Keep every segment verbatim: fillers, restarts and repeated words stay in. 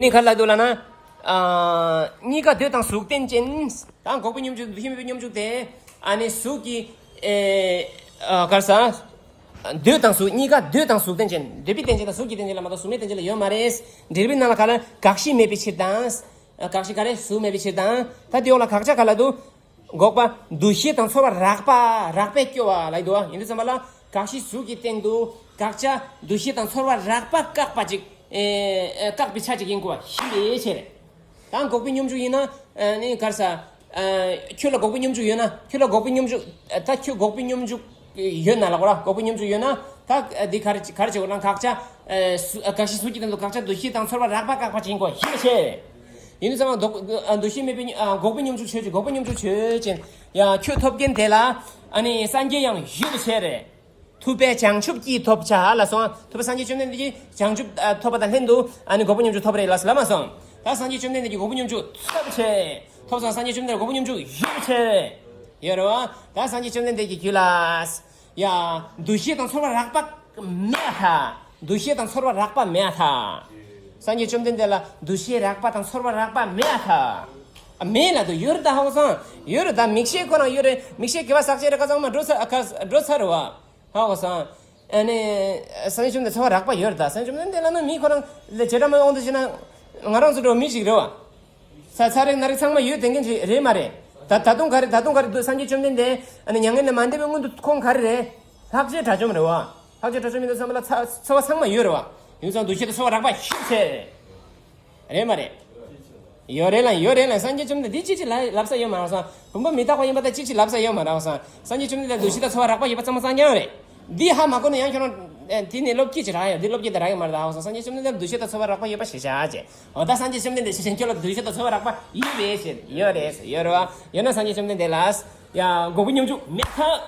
ནི་ག་རེ་ལབ་འདུག་ལབ་ན། ཨ། གཉིས་ཀ་འདོད་དང་གཟུགས་རྟེན་ཅན། ད་འགོག་པའི་སྙོམས་འཇུག་འདུ་ཤེས་མེད་པའི་སྙོམས་འཇུག་དེ། ཨ་ནི་གཟུགས་ཀྱི། ཨེ། ཨ། ག་རེ་ཟ། འདོད་དང་གཟུགས། གཉིས་ཀ་འདོད་དང་གཟུགས་རྟེན་ཅན། འདོད་པའི་རྟེན་ཅན་དང་གཟུགས་ཀྱི་རྟེན་ཅན་ལ་མ་གཏོགས་གཟུགས་མེད་རྟེན་ཅན་ལ་ཡོད་མ་རེད། འགྲེལ་པའི་ནང་ལ་ག་ལ་དགག་གཞི་མེད་པའི་ཕྱིར་དང་། དགག་གཞི་ག་རེ། གཟུགས་མེད་པའི་ཕྱིར་དང་། ད་དེའི་འོག་ལ་དགག་བྱ་ག་ལ་འདུག་འགོག་པ་འདུ་ཤེས་དང་ཚོར་བ་རགས་པ། རགས་པས་སྐྱོ་བ་ལ་ཡི་དོ། ཡིན་དུས་ཙམ་པ་ལ་དགག་གཞི་གཟུགས་ཀྱི་སྟེང་དུ་དགག་བྱ་འདུ་ཤེས་དང་ཚོར་བ་རགས་པ་བཀག་པ་ཅིག་ཨེ། བཀག་པའི་ཆ་ཅིག་ཡིན་དགོས་པ་ཡིན་པའི་ཕྱིར། ད་འགོག་པའི་སྙོམས་འཇུག་ཡིན་ན། ཨ་ནི་ག་རེ་ཟ། ཨ། ཁྱོད་ལ་འགོག་པའི་སྙོམས་འཇུག་ཡོད་ན། ཁྱོད་ལ་འགོག་པའི་སྙོམས་འཇུག་ད་ཁྱོད་འགོག་པའི་སྙོམས་འཇུག་ཡོད་ན་ལ་གོ་ར། འགོག་པའི་སྙོམས་འཇུག་ཡོད་ན། ད་འདི་ག་རེ་ག་རེ་བྱེད་དགོས་ན། དགག་བྱ། ཨ། གཟུགས། ཨ། དགག་གཞི་གཟུགས་ཀྱི་སྟེང་དུ་དགག་བྱ་འདུ་ཤེས་དང་ཚོར་བ་རགས་པ་བཀག་པ་ཅིག་ཡིན་དགོས་པ་ཡིན་པའི་ཕྱིར། ཡིན་དུས་ཙམ་པ་འདུ། ཨ། འདུ་ཤེས་མེད་པའི། ཨ། འགོག་པའི་སྙོམས་འཇུག་ཆོས་ཅན། འགོག་པའི་སྙོམས་འཇུག་ཆོས་ཅན། ཡང་ཁྱོད་ཐོབ་མཁན་དེ་ལ་ཨ་ནི་སངས་རྒྱས་ཡང་ཡོད་པའི་ཕྱིར། ཐུབ་པས་བྱང་ཆུབ་ཀྱིས་ཐོབ་བྱ་ལ་སོགས། ཐུབ་པ་སངས་རྒྱས་བཅོམ་ལྡན་འདས་ཀྱིས་བྱང་ཆུབ། ཨ། ཐོབ་པ་དང་ལྷན་དུ་ཨ་ནི་འགོག་པའི་སྙོམས་འཇུག་ཐོབ་རེད་ལ་ལབ་མ་སོང་། ད་སངས་རྒྱས་བཅོམ་ལྡན་འདས་ཀྱིས་འགོག་པའི་སྙོམས་འཇུག་ཐོབ་བྱས། ཐོབ་སོང་། སངས་རྒྱས་བཅོམ་ལྡན་འདས་འགོག་པའི་སྙོམས་འཇུག་ཡོད་པའི་ཕྱིར། ཡོད་རེད་བ། ད་སངས་རྒྱས་བཅོམ་ལྡན་འདས་ཀྱི་རྒྱུད་ལ། ཡ། འདུ་ཤེས་དང་ཚོར་བ་རགས་པ་མེད་ཐལ། འདུ་ཤེས་དང་ཚོར་བ་རགས་པ་མེད་ཐལ། སངས་རྒྱས་བཅོམ་ལྡན་འདས་ལ་འདུ་ཤེས་རགས་པ་དང་ཚོར་བ་རགས་པ་མེད་ཐལ། མེད་ལ་དུ་ཡོད་རེད་ད་ཧ་གོ་སོང་། ཡོད་རེད་ད། མིག་ཤེས་ཁོ་རང་ཡོད་རེད། མིག་ཤེས་དགེ་བ་ཟག་བཅས་རེད། ཁ་ཚང་མ་འགྲོ་ཚར། ཁ་འགྲོ་ཚར་རེད་བ། ཧ་གོ་སོང་། ཨ་ནི། སངས་རྒྱས་བཅོམ་ལྡན་འདས་ཚོར་བ་རགས་པ་ཡོད་རེད་ད། སངས་རྒྱས་བཅོམ་ལྡན་འདས་ལ་ན་མི་ཁོ་རང་ལ་བྱེ་བྲག་སྨྲ་བའི་དབང་དུ་བྱས་ན། ང་རང་ཚོ་འགྲོ་མི་ཞིག་རེད་བ། ས་ཚ་རེག་སྣ་རེག་ཚང་མ་ཡོད་དེ་མཁན་ཞིག་རེད་མ་རེད། ད་ད་དུང་ག་རེ། ད་དུང་ག་རེ་འདུག་སངས་རྒྱས་བཅོམ་ལྡན་འདས་ཨ་ནི་མྱ་ངན་ལས་མ་འདས་པའི་སྔོན་དུ་ཁོང་ག་རེ་རེད། ལྷག་བཅས་དགྲ་བཅོམ་རེད་བ། ལྷག་བཅས་དགྲ་བཅོམ་ཡིན་དུས་ཙམ་པ་ལ་ཚ་ཚོར་བ་ཚང་མ་ཡོད་རེད་བ། ཡིན་ཙང་འདུ་ཤེས་དང་ཚོར་བ་རགས་པ་ཞིག་ཚེ། རེད་མ་རེད། ཡོད་རེད་ལ། ཡོད་རེད་ལ། སངས་རྒྱས་བཅོམ་ལྡན་འདས་ཅིག་ཅིག་ལ་ལབ་ས་ཡོད་མ་རེད་སོང་། བུམ་པ་མི་རྟག་པ་ཡིན་པ་དང་ཅིག་ཅིག་ལབ་ས་ཡོད་མ་རེད་སོང་། སངས་རྒྱས་བཅོམ་ལྡན་འདས་འདུ་ཤེས་དང་ཚོར་བ་རགས་པ་ཡོད་པ་ཚང་མ་སངས་རྒྱས་རེད། འདི་ཧ་མ་གོ་ན་ཡང་ཁྱོད་རང་དེ་ནས་སློབ་ཁྲིད་ཅིག་རག་ཡོད། འདི་སློབ་ཁྲིད་དེ་རག་ཡོད་མ་རེད་ད་ཧ་གོ་སོང་། སངས་རྒྱས་བཅོམ་ལྡན་འདས་འདུ་ཤེས་དང་ཚོར་བ་རགས་པ་ཡོད་པ་ཞེས་བྱ་ཅེ། འོ་ད་སངས་རྒྱས་བཅོམ་ལྡན་འདས་ཞེས་བྱ་ཁྱོད་ལ་འདུ་ཤེས་དང་ཚོར་བ་རགས་པ་ཡོད་རེད་ཟེར། ཡོད་རེད་ཟེར། ཡོད་རེད་བ། ཡོད་ན་སངས་རྒྱས་བཅོམ་ལྡན་འདས་ལ། ཡ། འགོག་པའི་སྙོམས་འཇུག་མེད་ཐལ།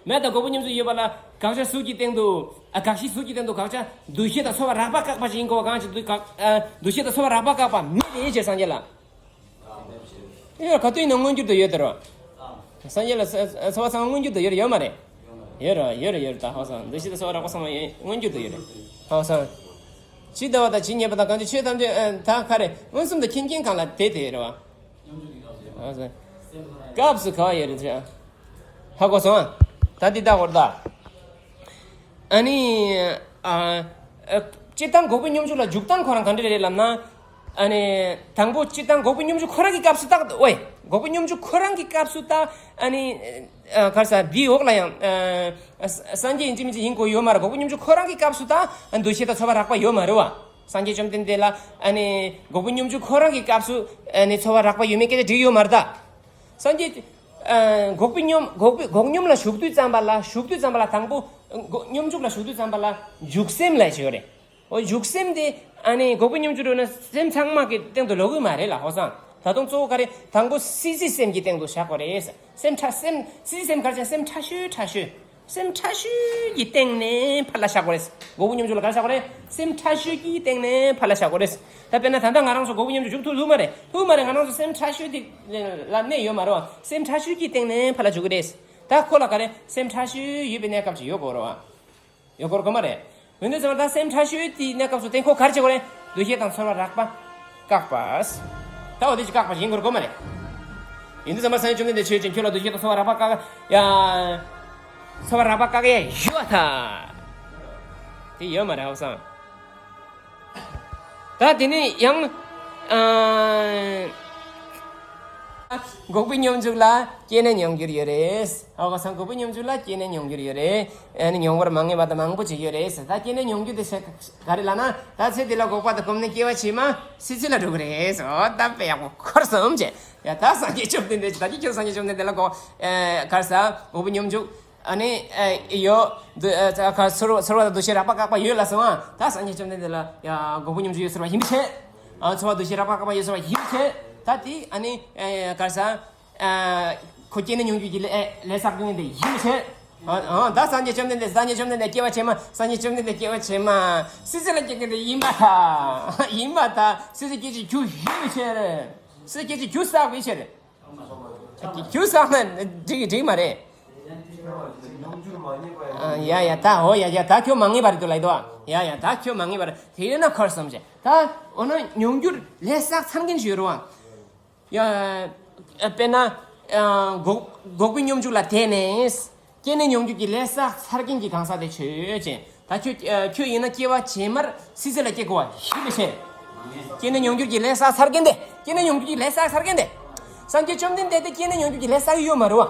མེད་དང་འགོག་པའི་སྙོམས་འཇུག་ཡོད་པ་ལ་དགག་བྱ་གཟུགས་ཀྱི་སྟེང་དུ། ཨ། དགག་གཞི་གཟུགས་ཀྱི་སྟེང་དུ་དགག་བྱ་འདུ་ཤེས་དང་ཚོར་བ་རགས་པ་བཀག་པ་ཞིག་ཡིན་དགོས་པ་གང་ཞིག་འདུ། དགག་ཨ། འདུ་ཤེས་དང་ཚོར་བ་རགས་པ་བཀག་པ་མེད་དེ་ཡིན་ཕྱིར་སངས་རྒྱས་ལ། ཡོད། ག་དུས་ཡིན་ན་མངོན་གྱུར་དུ་ཡོད་དེ་རོ། སངས་རྒྱས་ལ་ཚོ་ཚོ་བ་ཚང་མ་མངོན་གྱུར་དུ་ཡོད་རེད་ཡོད་མ་རེད། ཡོད་རེད་ཡོད་རེད་ཡོད་རེད་ད་ཧ་གོ་སོང་། འདུ་ཤེས་དང་ཚོར་བ་རགས་པ་ཚང་མ་ཡོད་མངོན་གྱུར་དུ་ཡོད་རེད། ཧ་གོ་སོང་། ཇི་ལྟ་བ་དང་ཇི་སྙེད་པ་དང་གང་ཕྱིར་ཆོས་ཐམས་ཅད་ད་ག་རེ་མངོན་སུམ་དུ་མཁྱེན་མཁྱེན་གང་ལ་དེ་དེ་རེད་བ། ཧ་གོ་སོང་། སྐབས་སུ་ག་བ་ཡོད་རེད་ཅེ། ཧ་གོ་སོང་། ད་འདི་ལྟ་བར་ད། ཨ་ནི། ཨ། ཨ། སྤྱིར་བཏང་འགོག་པའི་སྙོམས་འཇུག་ལ་འཇུག་སྟངས་ཁོ་རང་ག་འདྲ་རེད་ལབ་ན། ཨ་ནི། དང་པོ་སྤྱིར་བཏང་འགོག་པའི་སྙོམས་འཇུག་ཁོ་རང་གི་སྐབས་སུ་ད། ཨོའི། འགོག་པའི་སྙོམས་འཇུག་ཁོ་རང་གི་སྐབས་སུ་ད། ཨ་ནི། ཨ། ག་རེ་ཟ། འདིའི་འོག་ལ་ཡང་། ཨ། སངས་རྒྱས་ཡིན་གཅིག་མིན་གཅིག་ཡིན་དགོས་ཡོད་མ་རེད། འགོག་པའི་སྙོམས་འཇུག་ཁོ་རང་གི་སྐབས་སུ་ད་འདུ་ཤེས་དང་ཚོར་བ་རགས་པ་ཡོད་མ་རེད་བ། སངས་རྒྱས་བཅོམ་ལྡན་འདས་ལ་ཨ་ནི་འགོག་པའི་སྙོམས་འཇུག་ཁོ་རང་གི་སྐབས་སུ་ཨ་ནི་ཚོར་བ་རགས་པ་ཡོད་མེད་སྐད་ཆ་དྲིས་ཡོད་མ་རེད་ད། སངས་རྒྱས། ཨ། འགོག་པའི་སྙོམས། འགོག་པའི། འགོག་སྙོམས་ལ་ཞུགས་དུས་ཙམ་པ་ལ། ཞུགས་དུས་ཙམ་པ་ལ་དང་པོ། འགོག་སྙོམས་འཇུག་ལ་ཞུགས་དུས་ཙམ་པ་ལ་འཇུག་སེམས་ལ་ཞིག་ཡོད་རེད། འོ་འཇུག་སེམས་དེ་ཨ་ནི་འགོག་པའི་སྙོམས་འཇུག་འགྲོ་ན་སེམས་ཚང་མ་གི་སྟེང་དུ་ལོག་གི་མ་རེད་ལ་ཧོ་སང་། ད་དུང་གཙོ་བོ་ག་རེ། དང་པོ་སྲིད་རྩེའི་སེམས་ཀྱི་སྟེང་དུ་བཞག་དགོས་རེད། སེམས་ཕྲ། སེམས། སྲིད་རྩེའི་སེམས་ག་རེ་བྱས། སེམས་ཕྲ་ཤོས་ཕྲ་ཤོས། སེམས་ཕྲ་ཤོས་ཀྱི་སྟེང་ནས་ཕར་ལ་བཞག་དགོས་རེད། འགོག་པའི་སྙོམས་འཇུག་ལ་ག་རེ་བཞག་དགོས་རེད། སེམས་ཕྲ་ཤོས་ཀྱི་སྟེང་ནས་ཕར་ལ་བཞག་དགོས་རེད། ད་དཔེར་ན་ད་ལྟ་ང་རང་ཚོ་འགོག་པའི་སྙོམས་འཇུག་འཇུག་ཐུབ་ཐུབ་མ་རེད། ཐུབ་མ་རེད། ང་རང་ཚོ་སེམས་ཕྲ་ཤོས་དེ་ལ་གནས་ཡོད་མ་རེད་བ། སེམས་ཕྲ་ཤོས་ཀྱི་སྟེང་ནས་ཕར་ལ་འཇུག་གི་རེད། ད་ཁོ་ལ་ག་རེ། སེམས་ཕྲ་ཤོས་ཡོད་པའི་གནས་སྐབས་ཅིག་ཡོད་དགོས་རེད་བ། ཡོད་དགོས་རེད་དགོས་མ་རེད། འོན་ཏེ་ཚང་མ་ད་སེམས་ཕྲ་ཤོས་དེའི་གནས་སྐབས་སུ་བརྟེན་ཁོ་ག་རེ་བྱེད་དགོས་རེད། འདུ་ཤེས་དང་ཚོར་བ་རགས་པ་བཀག་པ། ད་འོ་དེ་ཅིག་བཀག་པ་ཞིག་ཡིན་དགོས་རེད་དགོས་མ་རེད། ཡིན་དུས་ཙམ་པ་སངས་རྒྱས་བཅོམ་ལྡན་འདས་ཆོས་ཅན། ཁྱོད་ལ་འདུ་ཤེས་དང་ཚོར་བ་རགས་པ་བཀག་ཡ། ཚོར་བ་རགས་པ་བཀག་ཡ་ཡོད་ད། དེ་ཡོད་མ་རེད་ཧ་གོ་སོང་། ད་དེ་ནས་ཡང་། ཨ། འགོག་པའི་སྙོམས་འཇུག་ལ་སྐྱེས་ནས་མྱོང་འགྱུར་ཡོད་རེད། ཧ་གོ་སོང་། འགོག་པའི་སྙོམས་འཇུག་ལ་སྐྱེས་ནས་མྱོང་འགྱུར་ཡོད་རེད། ཨ་ནི་མྱོང་བར་མ་ངེས་པ་དང་མང་པོ་ཅིག་ཡོད་རེད། ད་སྐྱེས་ནས་མྱོང་འགྱུར་དེ་ག་རེ་ལབ་ན། ད་ཚེ་འདི་ལ་འགོག་པ་དང་གོམས་ནས་སྐྱེ་བ་ཕྱི་མ་སྲིད་རྩེ་ལ་འགྲོ་གི་རེད། འོ་ད་དཔེ་ཡག་པོ་འཁོར་སོང་བྱས། ཡ་ད་སངས་རྒྱས་བཅོམ་ལྡན་འདས་ཀྱིས། ད་ཅི་ཁྱོད་སངས་རྒྱས་བཅོམ་ལྡན་འདས་ལ་འགོག་ཨ། ག་རེ་ཟ། འགོག་པའི་སྙོམས་འཇུག་ཨ་ནི། ཨ། ཡོད། འདུ། ཨ། ཚོར་བ་དང་འདུ་ཤེས་རགས་པ་བཀག་པ་ཡོད་ལབ་སོང་ཨ། ད་སངས་རྒྱས་བཅོམ་ལྡན་འདས་ལ་ཡ་འགོག་པའི་སྙོམས་འཇུག་ཡོད་ཟེར་བ་ཡིན་པའི་ཕྱིར། ཨ། ཚོར་བ་འདུ་ཤེས་རགས་པ་བཀག་པ་ཡོད་ཟེར་བ་ཡིན་པའི་ཕྱིར། ད་དེ་ཨ་ནི། ཨ། ག་རེ་ཟ། ཨ། ཁོ་སྐྱེས་ནས་མྱོང་འགྱུར་གྱི་ལས། ལས་བསགས་མཁན་དེ་ཡིན་པའི་ཕྱིར། ཨ། ཨ། ད་སངས་རྒྱས་བཅོམ་ལྡན་འདས། སངས་རྒྱས་བཅོམ་ལྡན་འདས་སྐྱེ་བ་ཕྱི་མ། སངས་རྒྱས་བཅོམ་ལྡན་འདས་སྐྱེ་བ་ཕྱི་མ་སྲིད་རྩེ་ལ་སྐྱེ་མཁན་དེ་ཡིན་པ་དང་། ཡིན་པ་དང་། སྲིད་རྩེ་སྐྱེ་བྱེད་རྒྱུ་ཡིན་པའི་ཕྱིར། སྲིད་རྩེ་སྐྱེ་བྱེད་རྒྱུ་བསགས་པའི་ཕྱིར། རྒྱུ་བསགས་ན་འགྲིག་གི་འགྲིག་མ་རེད། ཡ་ཡ་ད་འོ་ཡ་ཡ་ད་ཁྱོད་མ་ངེས་པ་རེད་འདུག་ལབ་འདུག་ཡ་ཡ་ད་ཁྱོད་མ་ངེས་པ་རེད། དེ་ཡོད་ན་ཁར་སོང་ཞེས་ད་འོ་ན་མྱོང་འགྱུར་ལས་བསགས་ཚར་མཁན་ཞིག་ཡོད་རེད་བ། ཡ། དཔེར་ན། འགོག་འགོག་པའི་སྙོམས་འཇུག་ལ་དེ་ནས། སྐྱེས་ནས་མྱོང་འགྱུར་གྱི་ལས་བསགས་ཚར་མཁན་གྱི་གང་ཟག་དེ་ཆོས་ཅན། ད་ཁྱོད་ཁྱོད་ཡིན་ན་སྐྱེ་བ་ཕྱི་མར་སྲིད་རྩེ་ལ་སྐྱེ་དགོས་པ་ཞིག་མི་ཤེས། སྐྱེས་ནས་མྱོང་འགྱུར་གྱི་ལས་བསགས་ཚར་མཁན་དེ་སྐྱེས་ནས་མྱོང་འགྱུར་གྱི་ལས་བསགས་ཚར་མཁན་དེ། སངས་རྒྱས་བཅོམ་ལྡན་འདས་དེ་སྐྱེས་ནས་མྱོང་འགྱུར་གྱི་ལས་བསགས་ཡོད་མ་རེད་བ།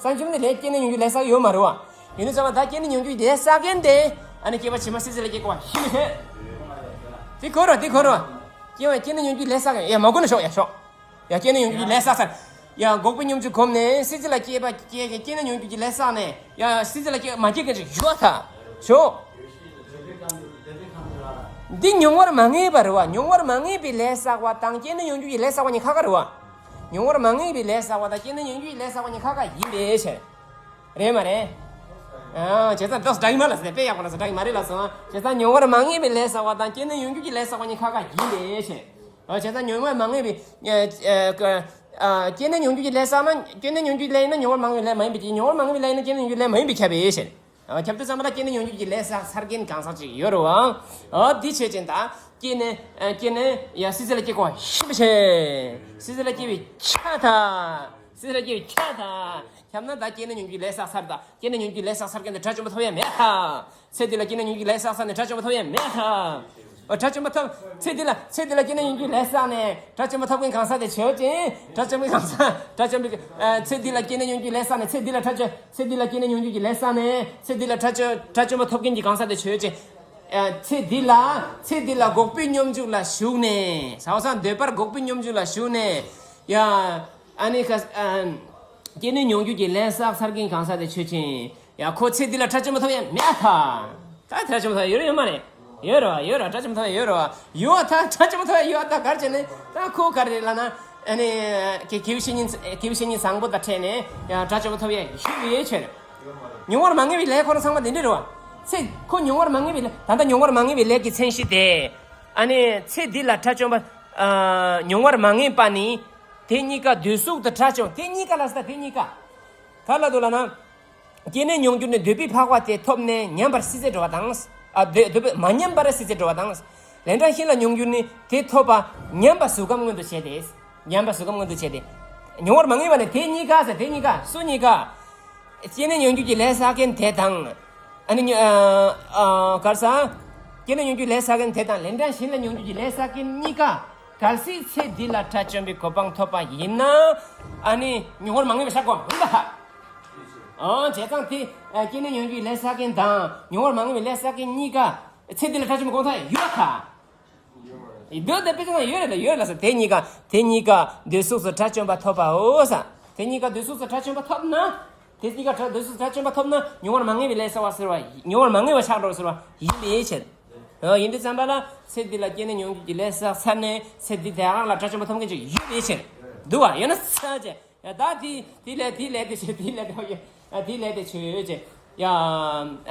སངས་རྒྱས་བཅོམ་ལྡན་འདས་སྐྱེས་ནས་མྱོང་འགྱུར་ལས་བསགས་ཡོད་མ་རེད་བ། ཡིན་ནའི་ཚང་མ་ད་སྐྱེས་ནས་མྱོང་འགྱུར་གྱི་ལས་བསགས་མཁན་དེ་ཨ་ནི་སྐྱེ་བ་ཕྱི་མ་སྲིད་རྩེ་ལ་སྐྱེ་དགོས་པ་ཞིག་མི་ཤེས། དེ་གོ་རོ་དེ་གོ་རོ། སྐྱེ་བ་སྐྱེས་ནས་མྱོང་འགྱུར་ལས་བསགས་མཁན་ཡ་མ་གོ་ན་ཤོག་ཡ་ཤོག་ཡ་སྐྱེས་ནས་མྱོང་འགྱུར་གྱི་ལས་བསགས་ཚར། ཡ་འགོག་པའི་སྙོམས་འཇུག་གོམས་ནས་སྲིད་རྩེ་ལ་སྐྱེས་པ་སྐྱེས་ཀྱི་སྐྱེས་ནས་མྱོང་འགྱུར་གྱི་ལས་བསགས་ནས་ཡ་སྲིད་རྩེ་ལ་སྐྱེས་མ་སྐྱེས་མཁན་ཞིག་ཡོད་ད། ཞོག་འདི་མྱོང་བར་མ་ངེས་པ་རེད་བ། མྱོང་བར་མ་ངེས་པའི་ལས་བསགས་པ་དང་སྐྱེས་ནས་མྱོང་འགྱུར་གྱི་ལས་བསགས་པ་གཉིས་ཁ་ཁ་རེད་བ། མྱོང་བར་མ་ངེས་པའི་ལས་བསགས་པ་དང་སྐྱེས་ནས་མྱོང་འགྱུར་གྱི་ལས་བསགས་པ་གཉིས་ཁ་ཁ་ཡིན་པའི་ཕྱིར། རེད་མ་རེད། ཨ་བྱས་ཙང་ཏོག་ཙམ་འདྲ་གི་མ་ལ་ཟེར་དཔེ་ཡག་པོ་ལ་ཟེར་འདྲ་གི་མ་རེད་ལ་སོང་། བྱས་ཙང་མྱོང་བར་མ་ངེས་པའི་ལས་བསགས་པ་དང་སྐྱེས་ནས་མྱོང་འགྱུར་གྱི་ལས་བསགས་པ་གཉིས་ཁ་ཁ་ཡིན་པའི་ཕྱིར། ཨ་བྱས་ཙང་མྱོང་བར་མ་ངེས་པའི་ཨ་ཨ་ཨ་སྐྱེས་ནས་མྱོང་འགྱུར་གྱི་ལས་བསགས་ན་སྐྱེས་ནས་མྱོང་འགྱུར་ལས་ཡིན་ན་མྱོང་བར་མ་ངེས་པའི་ལས་མ་ཡིན་པའི་ཕྱིར། མྱོང་བར་མ་ངེས་པའི་ལས་ཡིན་ན་སྐྱེས་ནས་མྱོང་འགྱུར་ལས་མ་ཡིན་པའི་ཁྱབ་པའི་ཕྱིར། ཨ་ཁྱབ་དུས་ཙམ་པ་ལ་སྐྱེས་ནས་མྱོང་འགྱུར་གྱི་ལས་བསགས་ཚར་མཁན་གང་ཟག་ཅིག་ཡོད་རེད་བ། ཨ་འདི་བྱས་ཅན་ད་སྐྱེས་ནས་ཨ་སྐྱེས་ནས་ཡ་སྲིད་རྩེ་ལ་སྐྱེ་དགོས་ཤི་མི་ཤེས། སྲིད་རྩེ་ལ་སྐྱེ་བའི་ཆ་ད། སྲིད་རྩེ་ལ་སྐྱེ་བའི་ཆ་ད། ཁྱབ་ན་ད་སྐྱེས་ནས་མྱོང་འགྱུར་གྱི་ལས་བསགས་ཚར་ད། སྐྱེས་ནས་མྱོང་འགྱུར་གྱི་ལས་བསགས་ཚར་མཁན་དེ་དགྲ་བཅོམ་པ་ཐོབ་ཡ་མེད་ད། ཚེ་འདི་ལ་སྐྱེས་ནས་མྱོང་འགྱུར་ལས་བསགས་ཚར་ནས་དགྲ་བཅོམ་པ་ཐོབ་ཡ་མེད་ད། ཨོ་དགྲ་བཅོམ་པ་ཐོབ། ཚེ་འདི་ལ་ཚེ་འདི་ལ་སྐྱེས་ནས་མྱོང་འགྱུར་ལས་བསགས་ནས་དགྲ་བཅོམ་པ་ཐོབ་མཁན་གང་ཟག་དེ་ཆོས་ཅན། དགྲ་བཅོམ་པའི་གང་ཟག་དགྲ་བཅོམ་པའི་ཨ་ཚེ་འདི་ལ་སྐྱེས་ནས་མྱོང་འགྱུར་ལས་བསགས་ནས་ཚེ་འདི་ལ་དགྲ་བཅོམ་ཚེ་འདི་ལ་སྐྱེས་ནས་མྱོང་འགྱུར་གྱི་ལས་བསགས་ནས་ཚེ་འདི་ལ་དགྲ་བཅོམ་དགྲ་བཅོམ་པ་ཐོབ་མཁན་གྱི་གང་ཟག་དེ་ཆོས་ཅན། ཨ་ཚེ་འདི་ལ་ཚེ་འདི་ལ་འགོག་པའི་སྙོམས་འཇུག་ལ་ཞུགས་ནས་ཟ་བ་ས་འདོད་པར་འགོག་པའི་སྙོམས་འཇུག་ལ་ཞུགས་ནས་ཡ་ཨ་ནི་ཁ་ཨ་སྐྱེས་ནས་མྱོང་འགྱུར་གྱི་ལས་བསགས་ཚར་མཁན་གང་ཟག་དེ་ཆོས་ཅན། ཡ་ཁོ་ཚེ་འདི་ལ་དགྲ་བཅོམ་པ་ཐོབ་ཡ་མེད་ད། ད་དགྲ་བཅོམ་པ་ཐོབ་ཡ་ཡོད་རེད་ཡོད་མ་རེད། ཡོད་རེད་བ་ཡོད་རེད་དགྲ་བཅོམ་པ་ཐོབ་ཡ་ཡོད་རེད་བ། ཡོད་ད་དགྲ་བཅོམ་པ་ཐོབ་ཡ་ཡོད་ད་ག་རེ་བྱས་ནས་ད་ཁོ་ག་རེ་རེད་ལབ་ན། ཨ་ནི་ཀྱི་ཀྱི་བཤེས་གཉེན་ཀྱི་བཤེས་གཉེན་བཟང་པོ་དང་འཕྲད་ནས་ཡང་དགྲ་བཅོམ་པ་ཐོབ་ཡ་ཡོད་ཡོད་ཆེ་རེད། མྱོང་བར་མ་ངེས་པའི་ལས་ཁོ་རང་ཚང་མ་དེ་འདྲ་རེད་བ། ཚེ་ཁོ་མྱོང་བར་མ་ངེས་པའི་ལས་ད་ལྟ་མྱོང་བར་མ་ངེས་པའི་ལས་ཀྱི་མཚན་གཞི་དེ། ཨ་ནི་ཚེ་འདི་ལ་དགྲ་བཅོམ་པ་ཨ་མྱོང་བར་མ་ངེས་པ་ནི། དེ་གཉིས་ཀ་འདོད་གཟུགས་དང་དགྲ་བཅོམ་དེ་གཉིས་ཀ་ལ་ཟེར་ད་དེ་གཉིས་ཀ་ག་ལ་འདུག་ལབ་ན། སྐྱེས་ནས་མྱོང་འགྱུར་ནི་འདོད་པའི་འཕགས་པ་དེ་ཐོབ་ནས་ཉམས་པར་སྲིད་རྩེར་འགྲོ་བ་དང་། ཨ་འདོད་འདོད་པའི་མ་ཉམས་པར་སྲིད་རྩེར་འགྲོ་བ་དང་། ལན་གྲངས་གཞན་ལ་མྱོང་འགྱུར་ནི་དེ་ཐོབ་པ་ཉམས་པ་གཟུགས་ཁམས་མངོན་དུ་བྱས་ཏེ། ཉམས་པ་གཟུགས་ཁམས་མངོན་དུ་བྱས་ཏེ། མྱོང་བར་མ་ངེས་པ་ནི་དེ་གཉིས་ཀ་ཟེར་དེ་གཉིས་ཀ་སུ་གཉིས་ཀ་སྐྱེས་ནས་མྱོང་འགྱུར་གྱི་ལས་བསགས་མཁན་དེ་དང་། ཨ་ནི་ཨ་ཨ་ག་རེ་ཟེར། སྐྱེས་ནས་མྱོང་འགྱུར་ལས་བསགས་མཁན་དེ་དང་ལན་གྲངས་གཞན་ལ་མྱོང་འགྱུར་གྱི་ལས་བསགས་མཁན་གཉིས་ཀ་གལ་སྲིད་ཚེ་འདི་ལ་དགྲ་བཅོམ་པའི་གོ་འཕང་ཐོབ་པ་ཡིན་ན། ཨ་ནི་མྱོང་བར་མ་ངེས་པ་བཞག་དགོས་མིན་པ། ཨོ་བྱས་ཙང་དེ་སྐྱེས་ནས་མྱོང་འགྱུར་གྱི་ལས་བསགས་མཁན་དང་མྱོང་བར་མ་ངེས་པའི་ལས་བསགས་མཁན་གཉིས་ཀ་ཚེ་འདི་ལ་དགྲ་བཅོམ་པའི་གོ་འཕང་ཡོད་ད། འདོད་དེ་དཔེ་ཆ་ན་ཡོད་རེད་ལ་ཡོད་རེད་ལ་ཟེར་དེ་གཉིས་ཀ་དེ་གཉིས་ཀ་འདོད་གཟུགས་སུ་དགྲ་བཅོམ་པ་ཐོབ་པའོ་ཟེར། དེ་གཉིས་ཀ་འདོད་གཟུགས་སུ་དགྲ་བཅོམ་པ་ཐོབ་ན། དེ་གཉིས་ཀ་དགྲ་འདོད་གཟུགས་སུ་དགྲ་བཅོམ་པ་ཐོབ་ན་མྱོང་བར་མ་ངེས་པའི་ལས་བསགས་པ་ཟེར་བ་མྱོང་བར་མ་ངེས་པ་ཆགས་འགྲོ་ཟེར་བ་ཡིན་པའི་ཕྱིར། ཡིན་དུས་ཙམ་པ་ལ་ཚེ་འདི་ལ་སྐྱེས་ནས་མྱོང་འགྱུར་གྱི་ལས་བསགས་ཚར་ནས་ཚེ་འདི་དེ་རང་ལ་དགྲ་བཅོམ་པ་ཐོབ་མཁན་ཅིག་ཡོད་པའི་ཕྱིར། འདུག་བ་ཡོད་ན་ཚ་ཅེ། ད་དེ་དེ་ལས་དེ་ལས་དེ་ཆེ་དེ་ལས་དེ་ཡོད། ཨ་དེའི་ལས་དེ་ཆོས་ཅན། ཡ།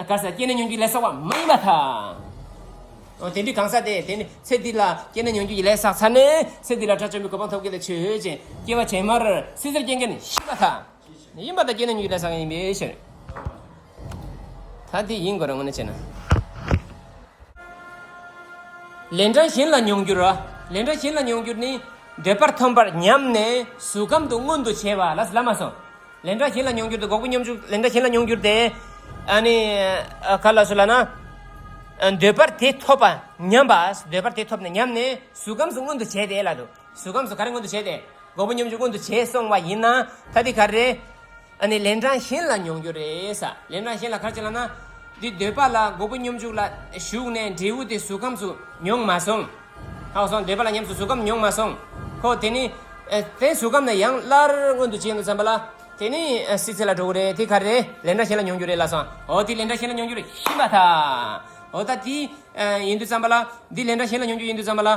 ག་ས་སྐྱེས་ནས་མྱོང་འགྱུར་ལས་བསགས་པ་མ་ཡིན་པར་ཐལ། འོ་དེ་འདྲའི་གང་ཟག་དེ་དེ་ནི་ཚེ་འདི་ལ་སྐྱེས་ནས་མྱོང་འགྱུར་གྱི་ལས་བསགས་ཚར་ནས་ཚེ་འདི་ལ་དགྲ་བཅོམ་པའི་གོ་འཕང་ཐོབ་མཁན་དེ་ཆོས་ཅན། སྐྱེ་བ་ཕྱི་མར་སྲིད་རྩེར་སྐྱེ་མཁན་ཡིན་པར་ཐལ། ཡིན་པར་ཐལ་སྐྱེས་ནས་མྱོང་འགྱུར་ལས་བསགས་མཁན་ཡིན་པའི་ཕྱིར། ད་དེ་ཡིན་དགོས་རེད་དངོས་གནས་བྱས་ན། ལན་གྲངས་གཞན་ལ་མྱོང་འགྱུར་རོ། ལན་གྲངས་གཞན་ལ་མྱོང་འགྱུར་ནི། འདོད་པར་ཐོམ་པར་ཉམས་ནས་གཟུགས་ཁམས་དུ་མངོན་དུ་བྱས་པ་ལ་ལབ་མ་སོང་། ལན་གྲངས་གཞན་ལ་མྱོང་འགྱུར་དུ་འགོག་པའི་སྙོམས་འཇུག་ལན་གྲངས་གཞན་ལ་མྱོང་འགྱུར་ཏེ། ཨ་ནི། ག་ལ་སུ་ལ་ན། འདོད་པར་དེ་ཐོབ་པ་ཉམས་པ་འདོད་པར་དེ་ཐོབ་ནས་ཉམས་ནས་གཟུགས་ཁམས་སུ་མངོན་དུ་བྱས་ཏེ་ལ་འདུག་གཟུགས་ཁམས་སུ་ག་རེ་མངོན་དུ་བྱས་ཏེ། འགོག་པའི་སྙོམས་འཇུག་མངོན་དུ་བྱས་སོང་བ་ཡིན་ན་ད་དེ་ག་རེ། ཨ་ནི་ལན་གྲངས་གཞན་ལ་མྱོང་འགྱུར་རེད་ས། ལན་གྲངས་གཞན་ལ་ག་རེ་བྱས་ལབ་ན། འདི་འདོད་པ་ལ་འགོག་པའི་སྙོམས་འཇུག་ལ་ཞུགས་ནས་འབྲས་བུ་དེ་གཟུགས་ཁམས་སུ་མྱོང་མ་སོང་། ཧ་གོ་སོང་། འདོད་པ་ལ་ཉམས་སུ་གཟུགས་ཁམས་མྱོང་མ་སོང་། ཁོ་དེ་ནི། ཨེ་དེ་གཟུགས་ཁམས་ནས་ཡང་སླར་མངོན་དུ་བྱས་ཡོང་དུས་ཙམ་པ་ལ། དེ་ནི་ཨེ་སྲིད་རྩེ་ལ་འགྲོ་གི་རེད་དེ་ག་རེ་རེད། ལན་གྲངས་གཞན་ལ་མྱོང་འགྱུར་རེད་ལབ་སོང་། འོ་དེ་ལན་གྲངས་གཞན་ལ་མྱོང་འགྱུར་ཡིན་པར་ཐལ། འོ་ད་དེ་ཡིན་དུས་ཙམ་པ་ལ། འདི་ལན་གྲངས་གཞན་ལ་མྱོང་འགྱུར་ཡིན་དུས་ཙམ་པ་ལ།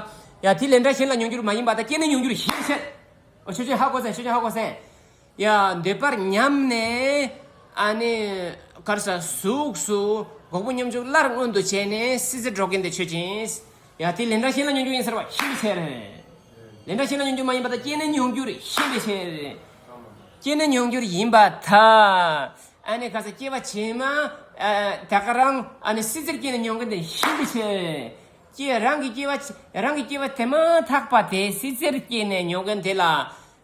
ཡ་དེ་ལན་གྲངས་གཞན་ལ་མྱོང་འགྱུར་མ་ཡིན་པར་ཐལ་སྐྱེས་ནས་མྱོང་འགྱུར་ཡིན་ཟེར། འོ་ཆོས་ཅན་ཧ་གོ་སོང་། ཆོས་ཅན་ཧ་གོ་སོང་། ཡ་འདོད་པར་ཉམས་ནས། ཨ་ནི། ག་རེ་ཟེར་གཟུགས་སུ། འགོག་པའི་སྙོམས་འཇུག་སླར་མངོན་དུ་བྱས་ནས་སྲིད་རྩེར་འགྲོ་མཁན་དེ་ཆོས་ཅན། ཡ་དེ་ལན་གྲངས་གཞན་ལ་མྱོང་འགྱུར་ཡིན་ཟེར་བ་ཡིན་པའི་ཕྱིར། ལན་གྲངས་གཞན་ལ་མྱོང་འགྱུར་མ་ཡིན་པར་ཐལ་སྐྱེས་ནས་མྱོང་འགྱུར་ཡིན་པའི་ཕྱིར། སྐྱེས་ནས་མྱོང་འགྱུར་ཡིན་པར་ཐལ། ཨ་ནི་ག་ས་སྐྱེ་བ་ཕྱི་མ་ཨ་ད་ག་རང་ཨ་ནི་སྲིད་རྩེར་སྐྱེས་ནས་མྱོང་མཁན་དེ་ཤིན་ཏུ་ཆེ། སྐྱེ་རང་གི་སྐྱེ་བ་རང་གི་སྐྱེ་བ་དེ་མ་ཐག་པ་དེ་སྲིད་རྩེར་སྐྱེས་ནས་མྱོང་མཁན་དེ་ལ་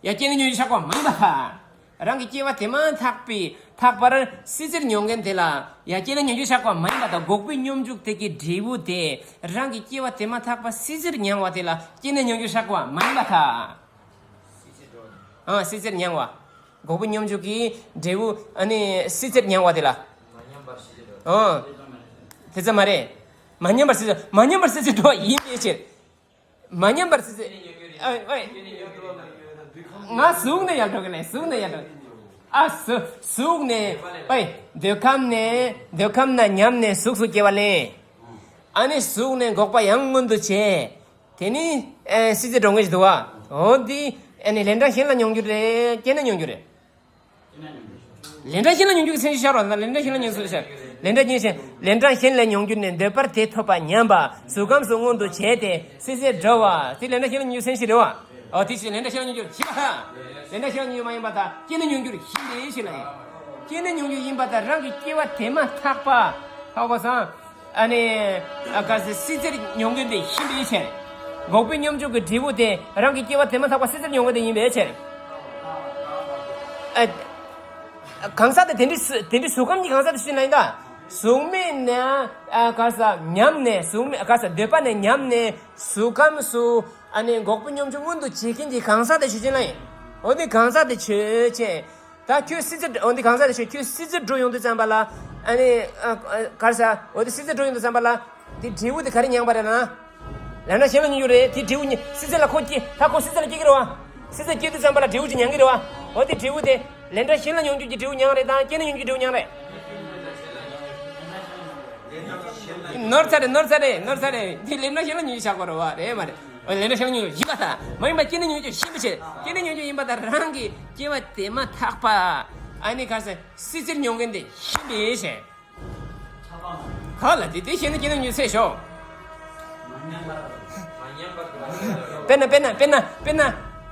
ཡ་སྐྱེས་ནས་མྱོང་རྒྱུ་ཆགས་པ་མ་ཡིན་པ་དང་། རང་གི་སྐྱེ་བ་དེ་མ་ཐག་པའི་ཐག་པར་སྲིད་རྩེར་མྱོང་མཁན་དེ་ལ་ཡ་སྐྱེས་ནས་མྱོང་རྒྱུ་ཆགས་པ་མ་ཡིན་པ་དང་། འགོག་པའི་སྙོམས་འཇུག་དེ་གི་འབྲས་བུ་དེ་རང་གི་སྐྱེ་བ་དེ་མ་ཐག་པ་སྲིད་རྩེར་མྱང་བ་དེ་ལ་སྐྱེས་ནས་མྱོང་རྒྱུ་ཆགས་པ་མ་ཡིན་པ་དང་། ཨ་སྲིད་རྩེར་མྱང་བ། འགོག་པའི་སྙོམས་འཇུག་གི་འབྲས་བུ་ཨ་ནི་སྲིད་རྩེར་མྱང་བ་དེ་ལ། ཨ་དེ་ཙམ་མ་རེད། མ་ཉམས་པར་སྲིད་རྩེར་མ་ཉམས་པར་སྲིད་རྩེར་འགྲོ་བ་ཡིན་པའི་ཕྱིར། མ་ཉམས་པར་སྲིད་རྩེར། ཨ་ཨེ། ང་གཟུགས་ནས་ཡར་འགྲོ་གི་ལེ། གཟུགས་ནས་ཡར་འགྲོ། ཨ་གཟུ་གཟུགས་ནས་ཨེ། འདོད་ཁམས་ནས་འདོད་ཁམས་ན་ཉམས་ནས་གཟུགས་སུ་སྐྱེ་བ་ལེན། ཨ་ནི་གཟུགས་ནས་འགོག་པ་ཡང་མངོན་དུ་བྱས། དེ་ནི་ཨེ་སྲིད་རྩེར་འགྲོ་མཁན་ཞིག་འདུག་བ། འོ་འདི་ཨ་ནི་ལན་གྲངས་གཞན་ལ་མྱོང་རྒྱུ་རེད། སྐྱེས་ནས་མྱོང་རྒྱུ་རེད། ལན་གྲངས་གཞན་ལ་མྱོང་རྒྱུ་གི་མཚན་གཞི་ཤར་བ་ན། ལན་གྲངས་གཞན་ལ་མྱོང་རྒྱུ་ཤར། ལན་གྲངས་གཞན་ལན་གྲངས་གཞན་ལས་མྱོང་རྒྱུ་ནི་འདོད་པར་དེ་ཐོབ་པ་ཉམས་པ་གཟུགས་ཁམས་སུ་མངོན་དུ་བྱས་ཏེ་སྲིད་རྩེར་འགྲོ་བ། དེ་ལན་གྲངས་གཞན་ལ་མྱོང་རྒྱུ་མཚན་གཞི་རེད་བ། འོ་དེ་ཕྱིར་ལན་གྲངས་གཞན་ལ་མྱོང་རྒྱུར་ཞེས་པ་དང་། ལན་གྲངས་གཞན་ལ་མྱོང་རྒྱུ་མ་ཡིན་པ་དང་། སྐྱེས་ནས་མྱོང་རྒྱུར་ཞེས་པའི་ཕྱིར་ལ་ཡིན། སྐྱེས་ནས་མྱོང་རྒྱུ་ཡིན་པ་དང་། རང་གི་སྐྱེ་བ་དེ་མ་ཐག་པ། ཧ་གོ་སོང་། ཨ་ནི་ཨ་ག་ཟེ་སྲིད་རྩེར་མྱོང་མཁན་དེ་ཡིན་པའི་ཕྱིར། འགོག་པའི་སྙོམས་འཇུག་གི་འབྲས་བུ་དེ་རང་གི་སྐྱེ་བ་དེ་མ་ཐག་པ་སྲིད་རྩེར་མྱོང་མཁན་དེ་ཡིན་པའི་ཕྱིར། ཨ་གང་ཟག་དེ་དེ་འདྲའི་སུ་དེ་འདྲའི་གཟུགས་ཁམས་ཀྱི་གང་ཟག་དེ་ཞིག་ན་ཡིན་ད། གཟུགས་མེད་ན་ཨ་ག་ཟེ་ཉམས་ནས། གཟུགས་མེད་ག་ཟེ་འདོད་པ་ནས་ཉམས་ནས་གཟུགས་ཁམས་སུ་ཨ་ནི་འགོག་པའི་སྙོམས་འཇུག་མངོན་དུ་བྱེད་མཁན་གྱི་གང་ཟག་དེ་ཞིག་ཅན་ལ་ཡིན། འོ་དེ་གང་ཟག་དེ་ཆོས་ཅན། ད་ཁྱོད་སྲིད་རྩེར་འོ་འདི་གང་ཟག་རེ་ཞིག་ཁྱོད་སྲིད་རྩེར་འགྲོ་ཡོང་དུས་ཙམ་པ་ལ། ཨ་ནི་ཨ་ཨ་ག་རེ་ཟ། འོ་དེ་སྲིད་རྩེར་འགྲོ་ཡོང་དུས་ཙམ་པ་ལ། དེ་འབྲས་བུ་དེ་ག་རེ་མྱངས་པ་རེད་ལབ་ན། ལན་གྲངས་གཞན་ལ་མྱོང་རྒྱུ་རེད། དེ་འབྲས་བུ་ནི་སྲིད་རྩེ་ལ་ཁོ་སྐྱེ། ད་ཁོ་སྲིད་རྩེ་ལ་སྐྱེ་གི་རེད་བ། སྲིད་རྩེ་སྐྱེ་དུས་ཙམ་པ་ལ་འབྲས་བུ་ཅིག་མྱང་གི་རེད་བ། འོ་དེ་འབྲས་བུ་དེ་ལན་གྲངས་གཞན་ལ་མྱོང་རྒྱུ་གི་འབྲས་བུ་མྱངས་རེད་དང་། སྐྱེས་ནས་མྱོང་རྒྱུ་འབྲས་བུ་མྱངས་རེད། ནོར་ཚར་རེད། ནོར་ཚར་རེད། ནོར་ཚར་རེད། དེ་ལན་གྲངས་གཞན་ལ་མྱོང་རྒྱུ་བཞག་དགོས་རེད་བ། རེད་མ་རེད། ལན་གྲངས་གཞན་ལ་མྱོང་རྒྱུ་ཡིན་པ་དང་། མ་ཡིན་པ་སྐྱེས་ནས་མྱོང་རྒྱུ་ཡིན་པའི་ཕྱིར། སྐྱེས་ནས་མྱོང་རྒྱུ་ཡིན་པ་དང་། རང་གི་སྐྱེ་བ་དེ་མ་ཐག་པ་ཨ་ནི་ག་རེ་ཟ། སྲིད་རྩེར་མྱོང་མཁན་དེ་ཡིན་པའི་ཕྱིར། ག་ལ་དེ་དེ་ཤེས་ན་སྐྱེས་ནས་མྱོང་རྒྱུ་ཚེ་ཤོག་དཔེར་ན་དཔེར་ན་དཔེར་ན་དཔེར་ན།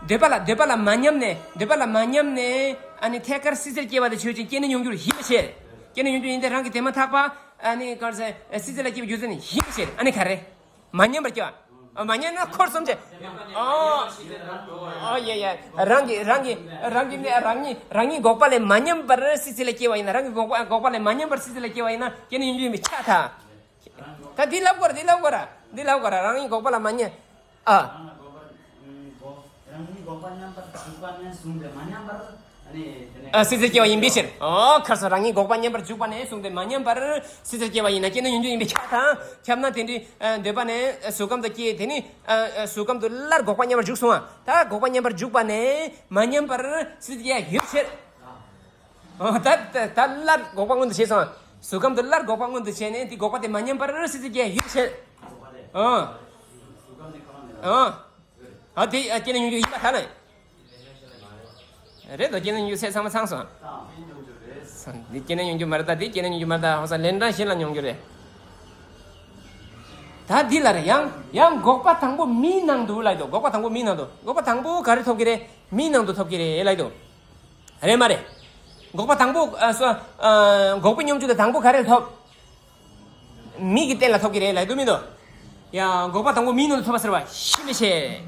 འདོད་པ་ལ་འདོད་པ་ལ་མ་ཉམས་ནས། འདོད་པ་ལ་མ་ཉམས་ནས་ཨ་ནི་ཐད་ཀར་སྲིད་རྩེར་སྐྱེ་བ་དེ་ཆོས་ཅན། སྐྱེས་ནས་མྱོང་རྒྱུར་ཡིན་པའི་ཕྱིར། སྐྱེས་ནས་མྱོང་རྒྱུ་ཡིན་ཏེ། རང་གི་དེ་མ་ཐག་པ་ཨ་ནི་ག་རེ་ཟ། སྲིད་རྩེ་ལ་སྐྱེ་བའི་རྒྱུ་མཚན་ནི་ཡིན་པའི་ཕྱིར། ཨ་ནི་ག་རེ། མ་ཉམས་པར་སྐྱེ་བ། ཨ་མ་ཉམས་ན་འཁོར་གསུམ་བྱེད། ཨོ། ཨོ་ཡ་ཡ། རང་གི་རང་གི་རང་གི་ནི་རང་ཉིད་རང་ཉིད་འགོག་པ་ལས་མ་ཉམས་པར་སྲིད་རྩེ་ལ་སྐྱེ་བ་ཡིན་ན། རང་གི་འགོག་པ་འགོག་པ་ལས་མ་ཉམས་པར་སྲིད་རྩེ་ལ་སྐྱེ་བ་ཡིན་ན་སྐྱེས་ནས་མྱོང་རྒྱུ་ཡིན་པས་ཁྱབ་ད། ད་འདི་ལབ་དགོས་ར། འདི་ལབ་དགོས་ར། འདི་ལབ་དགོས་ར། རང་ཉིད་འགོག་པ་ལ་མ་ཉམས། ཨ། རང་ཉིད་འགོག་པ་རང་ཉིད་འགོག་པ་མཉམ་པར་འཇུག་པ་ནས་བཟུང་སྟེ་མ་ཉམས་པར། ཨ་ནི་དེ་ནས། ཨ་སྲིད་རྩེར་སྐྱེ་བ་ཡིན་པའི་ཕྱིར། ཨོ་ག་རེ་ཟ། རང་ཉིད་འགོག་པ་མཉམ་པར་འཇུག་པ་ནས་བཟུང་སྟེ་མ་ཉམས་པར་སྲིད་རྩེར་སྐྱེ་བ་ཡིན་ན་སྐྱེས་ནས་མྱོང་རྒྱུ་ཡིན་པས་ཁྱབ་དང་། ཁྱབ་ན་དེ་འདྲའི་ཨ་འདོད་པ་ནས་ཨ་གཟུགས་ཁམས་དུ་སྐྱེ། དེ་ནི་ཨ་ཨ་གཟུགས་ཁམས་དུ་སླར་འགོག་པ་མཉམ་པར་འཇུག་སོང་བ། ད་འགོག་པ་མཉམ་པར་འཇུག་པ་ནས་མ་ཉམས་པར་སྲིད་རྩེར་སྐྱེ་ཡ་ཡོད་ཕྱིར། ཨོ་ད་ད་ད་སླར་འགོག་པ་མངོན་དུ་བྱས་སོང་བ། གཟུགས་ཁམས་དུ་སླར་འགོག་པ་མངོན་དུ་བྱས་ནས་དེ་འགོག་པ་དེ་མ་ཉམས་པར་སྲིད་རྩེར་སྐྱེ་ཡ་ཡོད་ཕྱིར། ཨོ། ཨོ། ཨ་དེ་ཨ་སྐྱེས་ནས་མྱོང་རྒྱུ་ཡིན་པ་ད་ལ། རེད་དོ། སྐྱེས་ནས་མྱོང་རྒྱུ་ཚེ་ཚང་མ་ཚང་སོང་། འདི་སྐྱེས་ནས་མྱོང་རྒྱུ་མ་རེད་ད། འདི་སྐྱེས་ནས་མྱོང་རྒྱུ་མ་རེད་ད། ཧོ་ས་ལན་གྲངས་གཞན་ལ་མྱོང་རྒྱུ་རེད། ད་འདི་ལ་རེད། ཡང་ཡང་འགོག་པ་དང་པོ་མིའི་ནང་དུ་ལབ་དོ། འགོག་པ་དང་པོ་མིའི་ནང་དུ། འགོག་པ་དང་པོ་ག་རེ་ཐོབ་ཀྱི་རེད། མིའི་ནང་དུ་ཐོབ་ཀྱི་རེད་ལབ་དོ། རེད་མ་རེད། འགོག་པ་དང་པོ་ཨ་སོ་ཨ་འགོག་པའི་སྙོམས་འཇུག་དེ་དང་པོ་ག་རེ་ཐོབ། མི་གི་སྟེང་ལ་ཐོབ་ཀྱི་རེད་ལབ་དོ་མི་འདུག་ཡ་འགོག་པ་དང་པོ་མིའི་ནང་དུ་ཐོབ་པ་ཟེར་བ་ཤི་མི་ཤེས།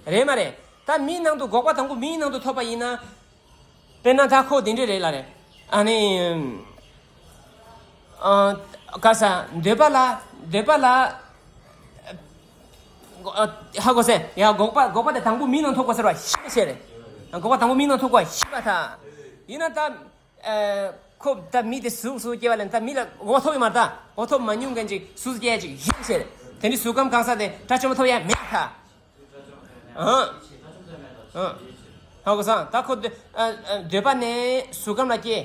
རེད་མ་རེད། ད་མིའི་ནང་དུ་འགོག་པ་དང་པོ་མིའི་ནང་དུ་ཐོབ་པ་ཡིན་ན། དཔེར་ན་ད་ཁོ་དེ་འདྲས་རེད་ལ་རེད། ཨ་ནི། ཨ་ག་ས་འདོད་པ་ལ་འདོད་པ་ལ། ཨ་ཧ་གོ་སོང་། ཡ་འགོག་པ་འགོག་པ་དེ་དང་པོ་མིའི་ནང་ཐོབ་དགོས་ཟེར་བ་ཤི་མི་ཤེས་རེད། འགོག་པ་དང་པོ་མིའི་ནང་ཐོབ་དགོས་ཤི་བ་ད། ཡིན་ན་ད། ཨ་ཁོ་ད་མི་དེ་གཟུགས་སུ་སྐྱེ་བ་ལེན། ད་མི་ལ་འགོག་པ་ཐོབ་ཡོད་མ་རེད་ད། འགོག་པ་ཐོབ་མ་མྱོང་མཁན་ཅིག་གཟུགས་སུ་སྐྱེ་ཡ་ཅིག་ཡིན་ཟེར། དེ་འདྲའི་གཟུགས་ཁམས་གང་ཟག་དེ་དགྲ་བཅོམ་པ་ཐོབ་ཡ་མེད་ད། ཨང་། ཨང་། ཧ་གོ་སོང་། ད་ཁོ་འདོད་ཨ་ཨ་འདོད་པ་ནས་གཟུགས་ཁམས་ལ་སྐྱེ།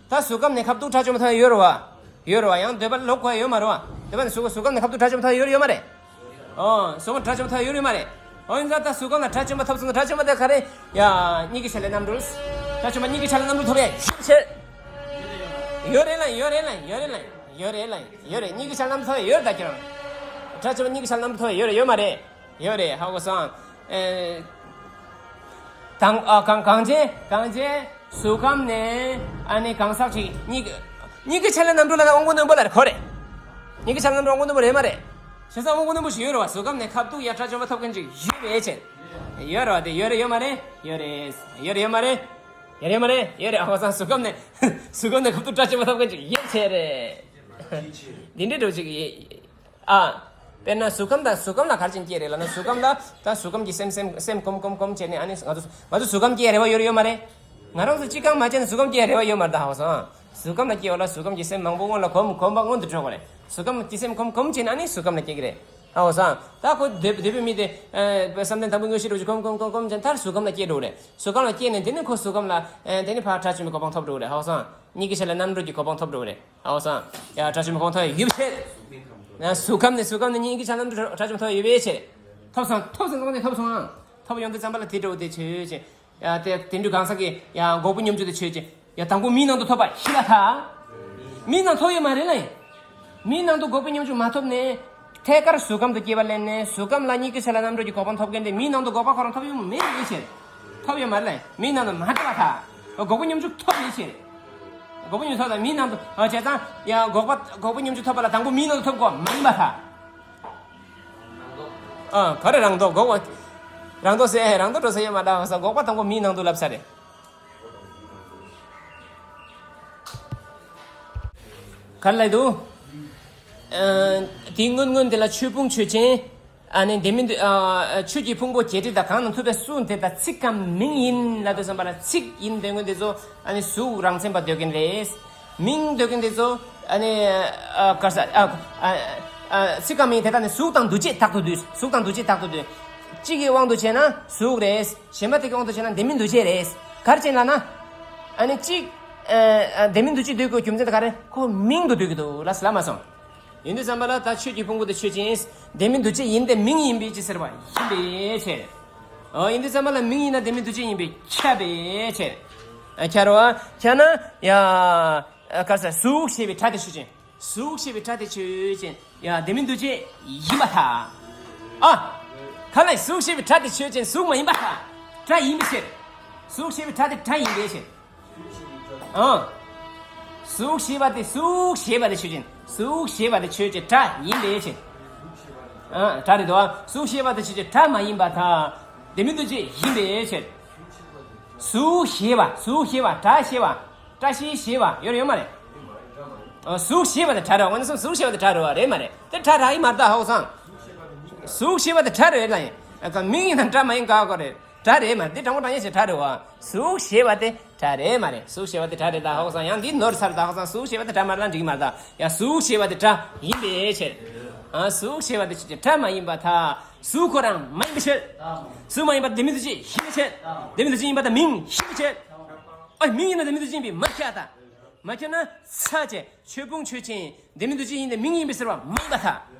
ད་གཟུགས་ཁམས་ནས་ཁ་ཐུག་དགྲ་བཅོམ་པ་ཐོབ་ཡ་ཡོད་རེད་བ། ཡོད་རེད་བ། ཡང་འདོད་པ་ལོག་དགོས་ཡ་ཡོད་མ་རེད་བ། འདོད་པ་ནས་གཟུགས་གཟུགས་ཁམས་ནས་ཁ་ཐུག་དགྲ་བཅོམ་པ་ཐོབ་ཡ་ཡོད་རེད་ཡོད་མ་རེད། ཨོ་གཟུགས་ཁམས་དགྲ་བཅོམ་པ་ཐོབ་ཡ་ཡོད་རེད་ཡོད་མ་རེད། འོ་ཡིན་ཙང་ད་གཟུགས་ཁམས་ལ་དགྲ་བཅོམ་པ་ཐོབ་སོང་ཙང་དགྲ་བཅོམ་པ་དེ་ག་རེ། ཡ་གཉིས་ཀྱི་ཆ་ལས་རྣམ་གྲོལ། དགྲ་བཅོམ་པ་གཉིས་ཀྱི་ཆ་ལས་རྣམ་གྲོལ་ཐོབ་ཡ་ཡོད་ཕྱིར། ཡོད་རེད་ལ་ཡོད་རེད་ལ་ཡོད་རེད་ལ་ཡོད་རེད་ལ་ཡོད་རེད། གཉིས་ཀྱི་ཆ་ལས་རྣམ་གྲོལ་ཐོབ་ཡ་ཡོད་ད་ཁྱེད་རང་། དགྲ་བཅོམ་པ་གཉིས་ཀྱི་ཆ་ལས་རྣམ་གྲོལ་ཐོབ་ཡ་ཡོད་རེད་ཡོད་མ་རེད། ཡོད་རེད། ཧ་གོ་སོང་། ཨེ། དང་ཨ་གང་གང་ཅན་གང་ཅན་ གཟུགས་ཁམས་ནས་ཨ་ནི་གང་ཟག་ཅིག་གཉིས་ཀྱི་གཉིས་ཀྱི་ཆ་ལས་རྣམ་གྲངས་ལ་དབང་པོ་རྣོན་པོ་ལ་གོ་རེད། གཉིས་ཀྱི་ཆ་ལས་རྣམ་གྲངས་དབང་པོ་རྣོན་པོ་རེད་མ་རེད། བྱས་ཙང་དབང་པོ་རྣོན་པོ་ཞིག་ཡོད་རེད་བ། གཟུགས་ཁམས་ནས་ཁ་ཐུག་ཡ་དགྲ་བཅོམ་པ་ཐོབ་མཁན་ཅིག་ཡོད་པའི་ཕྱིར། ཡོད་རེད་བ། དེ་ཡོད་རེད་ཡོད་མ་རེད། ཡོད་རེད། ཡོད་རེད་ཡོད་མ་རེད། ཡོད་རེད་ཡོད་མ་རེད། ཡོད་རེད། ཨ་ཧོ་སང་གཟུགས་ཁམས་ནས་གཟུགས་ཁམས་ནས་ཁ་ཐུག་དགྲ་བཅོམ་པ་ཐོབ་མཁན་ཅིག་ཡོད་ཚད་རེད། འདི་འདྲའི་འགྲོ་ཅིག་ཡེ། ཨ། དཔེར་ན་གཟུགས་ཁམས་དང་གཟུགས་ཁམས་ལ་ག་རེ་བྱས་ནས་སྐྱེས་རེད་ལབ་ན། གཟུགས་ཁམས་ལ་ད་གཟུགས་ཁམས་ཀྱི་སེམས་སེམས་སེམས་ཀོམ་ཀོམ་ཀོམ་བྱས་ནས་ཨ་ནི་ང་ཚོ་ང་ཚོ་གཟུགས་ཁམས་སྐྱེ་རེ་བ་ཡོད་རེད་ཡོད་མ་རེད། ང་རང་ཚོ་ཅི་གང་མ་བྱས་ན་གཟུགས་ཁམས་སྐྱེ་རེ་བ་ཡོད་མ་རེད་ད། ཧ་གོ་སོང་། གཟུགས་ཁམས་ལ་སྐྱེ་བ་ལ་གཟུགས་ཁམས་ཀྱི་སེམས་མང་པོ་སྔོན་ལ་གོམས་གོམས་པ་སྔོན་དུ་འགྲོ་དགོས་རེད། གཟུགས་ཁམས་ཀྱི་སེམས་ཀོམ་ཀོམ་བྱས་ནས་ཨ་ནི་གཟུགས་ཁམས་ལ་སྐྱེ་གི་རེད། ཧ་གོ་སོང་། ད་ཁོ་འདོད་འདོད་པའི་མི་དེ་བསམ་གཏན་དང་པོའི་དངོས་གཞི་རུ་ཅིག་གོམས་གོམས་གོམས་གོམས་བྱས་ན་མཐར་གཟུགས་ཁམས་ལ་སྐྱེ་འགྲོ་གི་རེད། གཟུགས་ཁམས་ལ་སྐྱེས་ནས་དེ་ནས་ཁོ་གཟུགས་ཁམས་ལ་དེ་ནས་ཕར་དགྲ་བཅོམ་པའི་གོ་འཕང་ཐོབ་འགྲོ་གི་རེད། ཧ་གོ་སོང་། གཉིས་ཀྱི་ཆ་ལས་རྣམ་གྲངས་ཀྱི་གོ་འཕང་ཐོབ་འགྲོ་གི་རེད། ཨའོ་སང་། ཡ་དགྲ་བཅོམ་གོང་ཐོབ་ཡོད་པའི་ཕྱིར། ཡ་གཟུགས་ཁམས་ནས་གཟུགས་ཁམས་ནས་གཉིས་ཀྱི་ཆ་ལམ་དུ་དགྲ་བཅོམ་ཐོབ་ཡོད་པའི་ཕྱིར། ཐོབ་སོང་། ཐོབ་སོང་། ཐོབ་སོང་། ཐོབ་ཡོང་དུས་ཙམ་པ་ལ་དེ་འགྲོ་དེ་ཆོས་ཅན། ཡ་དེ་དེ་འདྲ་གང་ཟག་གི་ཡ་འགོག་པའི་སྙོམས་འཇུག་དེ་ཆོས་ཅན། ཡ་དང་པོ་མིའི་ནང་དུ་ཐོབ་པ་ཤི་ལ་ཐ། མིའི་ནང་ཐོབ་ཡོད་མ་རེད་ལ་ཡིན། མིའི་ནང་དུ་འགོག་པའི་སྙོམས་འཇུག་མ་ཐོབ་ནས། ཐད་ཀར་གཟུགས་ཁམས་དུ་སྐྱེས་པ་ལས་ནས་གཟུགས་ཁམས་ལ་གཉིས་ཀྱི་ཆ་ལ་རྣམ་གྲངས་ཀྱི་གོ་འཕང་ཐོབ་མཁན་དེ་མིའི་ནང་དུ་འགོག་པ་ཁོ་རང་ཐོབ་ཡོད་མེད་ཡིན་ཕྱིར། ཐོབ་ཡོད་མ་རེད་ལ་ཡིན། མིའི་ནང་དུ་མ་ཐོབ་པ་ཐ། འགོག་པའི་སྙོམས་འཇུག་ཐོབ་ཡོད་ཕྱིར། འགོག་པ་སྙོམས་འཇུག་ཐོབ་ལ་མིའི་ནང་དུ་ཨ་བྱས་ཙང་ཡང་འགོག་པ་འགོག་པ་སྙོམས་འཇུག་ཐོབ་པ་ལ་དང་པོ་མིའི་ནང་དུ་ཐོབ་དགོས་མ་ཡིན་པ་ཐ། ཨ་ག་རེ་རང་ལྡོག་འགོག་པ། རང་ལྡོག་ཟེར་རང་ལྡོག་འགྲོ་ས་ཡོད་མ་འདྲ་བ་ས་འགོག་པ་དང་པོ་མིའི་ནང་དུ་ལབ་ས་རེད། ག་རེ་ལབ་འདུག་ཨ་དེའི་སྔོན་སྔོན་དེ་ལ་ཆོས་ཕུང་ཆོས་ཅན། ཨ་ནི་དེ་མིན་དུ་ཨ་ཆོས་ཀྱི་ཕུང་པོ་བརྒྱད་ཁྲི་དང་གང་ན་ཐུབ་པའི་གསུང་དེ་དག་ཚིག་གམ་མིང་ཡིན་ལབ་དུས་ཙམ་པ་ལ་ཚིག་ཡིན་འདོད་མཁན་དེ་ཚོ་ཨ་ནི་གཟུགས་རང་མཚན་པ་འདོད་མཁན་རེད། མིང་འདོད་མཁན་དེ་ཚོ་ཨ་ནི་ཨ་ག་རེ་ཟ་ཨ་ཨ་ཨ་ཚིག་གམ་མིང་དེ་དག་ནི་གཟུགས་དང་འདུ་བྱེད་དག་ཏུ་འདུས། གཟུགས་དང་འདུ་བྱེད་དག་ཏུ་འདུས། གཅིག་གི་དབང་དུ་བྱས་ན་གཟུགས་རེད། གཞན་པ་དེ་གི་དབང་དུ་བྱས་ན་ལྡན་མིན་འདུ་བྱེད་རེད། ག་རེ་བྱས་ལབ་ན། ཨ་ནི་གཅིག་ཨ་ཨ་ལྡན་མིན་འདུ་བྱེད་འདོད་དགོས་རྒྱུ་མཚན་དེ་ག་རེ། ཁོ་མིང་དུ་འདོད་ཀྱི་འདུག་ལབ་ལབ་མ་སོང་། ཡིན་དུས་ཙམ་པ་ལ་ད་ཆོས་ཀྱི་ཕུང་པོ་དེ་ཆོས་ཅན། ལྡན་མིན་འདུ་བྱེད་ཡིན་ཏེ་མིང་ཡིན་པའི་ཕྱིར་ཟེར་བ་ཡིན་པའི་ཕྱིར། ཨོ་ཡིན་དུས་ཙམ་པ་ལ་མིང་ཡིན་ན་ལྡན་མིན་འདུ་བྱེད་ཡིན་པས་ཁྱབ་པའི་ཕྱིར། ཨ་ཁྱབ་རོ། ཁྱབ་ན་ཡ་ཨ་ག་རེ་ཟ་གཟུགས་ཞེས་པའི་སྒྲ་དེ་ཆོས་ཅན། གཟུགས་ཞེས་པའི་སྒྲ་དེ་ཆོས་ཅན། ཡ་ལྡན་མིན་འདུ་བྱེད་ཡིན་པར་ཐལ། ཨ་ག་ལ་གཟུགས་ཞེས་པའི་སྒྲ་དེ་ཆོས་ཅན། གཟུགས་མ་ཡིན་པར་ཐལ། སྒྲ་ཡིན་པའི་ཕྱིར། གཟུགས་ཞེས་པའི་སྒྲ་དེ་སྒྲ་ཡིན་པའི་ཕྱིར། ཨ། གཟུགས་ཞེས་པ་དེ་གཟུགས་ཞེས་པ་དེ་ཆོས་ཅན། གཟུགས་ཞེས་པ་དེ་ཆོས་ཅན། སྒྲ་ཡིན་པའི་ཕྱིར། ཨ་སྒྲ་རེད་དོ། གཟུགས་ཞེས་པ་དེ་ཆོས་ཅན། སྒྲ་མ་ཡིན་པར་ཐལ། ལྡན་མིན་འདུ་བྱེད་ཡིན་པའི་ཕྱིར། གཟུགས་ཞེས་པ། གཟུགས་ཞེས་པ། སྒྲ་ཞེས་པ། བཀྲ་ཤིས་ཞེས་པ་ཡོད་རེད་ཡོད་མ་རེད། ཨ་གཟུགས་ཞེས་པ་དེ་སྒྲ་རེད་བ། ང་ཚོ་གཟུགས་ཞེས་པ་དེ་སྒྲ་རེད་བ། རེད་མ་རེད། དེ་སྒྲ་རག་གི་མ་རེད་ད། ཧ་གོ་སོང་། གཟུགས་ཞེས་པ་དེ་སྒྲ་རེད་ལ་ཡིན། ཨ་མིང་ཡིན་ན་སྒྲ་མ་ཡིན་ག་གོ་རེད། སྒྲ་རེད་མ་རེད། དེ་དྲང་པོ་དྲང་ཡ་ཞིག་སྒྲ་རེད་བ། གཟུགས་ཞེས་པ་དེ་སྒྲ་རེད་མ་རེད། གཟུགས་ཞེས་པ་དེ་སྒྲ་རེད་ད། ཧ་གོ་སོང་། ཡང་འདི་ནོར་ཚར་ད། ཧ་གོ་སོང་། གཟུགས་ཞེས་པ་དེ་སྒྲ་མ་རེད་ལ་འགྲིག་གི་མ་རེད་ད། ཡང་གཟུགས་ཞེས་པ་དེ་སྒྲ་ཡིན་པའི་ཕྱིར། ཨ་གཟུགས་ཞེས་པ་དེ་ཆོས་ཅན། སྒྲ་མ་ཡིན་པར་ཐལ། གཟུགས་ཁོ་རང་མ་ཡིན་པའི་ཕྱིར། གཟུགས་མ་ཡིན་པར་ལྡན་མིན་འདུ་བྱེད་ཡིན་པའི་ཕྱིར། ལྡན་མིན་འདུ་བྱེད་ཡིན་པར་ཐལ། མིང་ཡིན་པའི་ཕྱིར། ཨ་མིང་ཡིན་ན་ལྡན་མིན་འདུ་བྱེད་ཡིན་པས་མ་ཁྱབ་པར་ཐལ། མ་ཁྱབ་ན་ཚ་བྱས། ཆོས་ཕུང་ཆོས་ཅན། ལྡན་མིན་འདུ་བྱེད་ཡིན་ཏེ་མིང་ཡིན་པའི་ཕྱིར་བ་མ་ཡིན་པར་ཐལ།